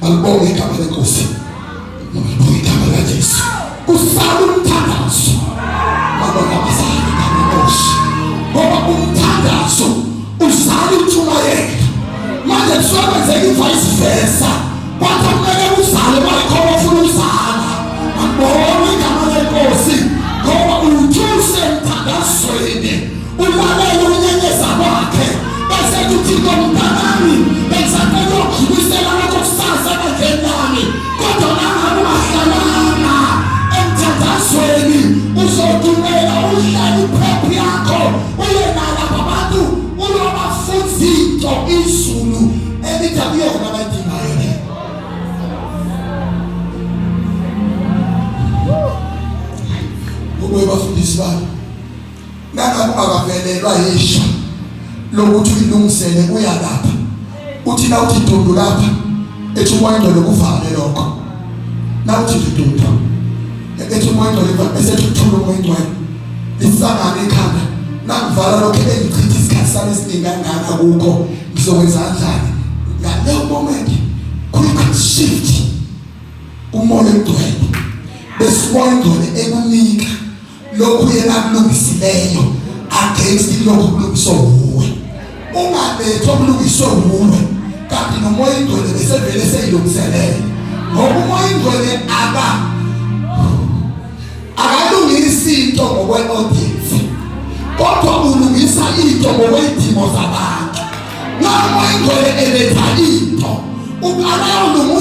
Alibonge igama lenkosi. Malibonge igama likaJesu. Kusala umthandazo. Mabona abazali igama lenkosi. Ngoba umthandazo uzala intshumayelo. Manje kusuke kwenzeka i-vice versa. Kwathi kumele uzale bayikhoba ufuna uzala. Malibonge igama lenkosi. Ngoba uthuse emthandazweni. Ulalele ukunyenyeza kwakhe bese kuthi mntanami bengisacela ukudlulisela lokho kusasa ebandleni lami kodwa nangabe ungahlalanga emthandazweni uzodumela uhlale iphephu yakho uye nalapha abantu uyobafunza into izulu elithi akuyona abayidingayo le. Ubuye bafundisi bami Nangabe ungakavelelwa yishwa lokuthi uyilungisele uya lapha, uthi na uthi dundu lapha, ethi umoya ongcwele kuvale lokho. Na uthi dundu, ethi umoya ongcwele kuvale, bese ethi uthula umoya ongcwele lisangane ikhanda. Nangivala lokho engichitha isikhathi sami esiningi kangaka kukho, ngizokwenza kanjani? Ngaleyo moment quick shift umoya ongcwele, bese umoya ongcwele ekunika lokhu yena akulungisileyo against lokhu kulungiswe wuwe. Ungalethi okulungiswe wuwe kanti nomoya ingcwele besevele seyilungiselele, ngoba umoya ingcwele aka akalungisi into ngokwe-audience, kodwa ulungisa into ngokwey'dingo zabantu. Nxa umoya ingcwele eletha into uqala yolungisa.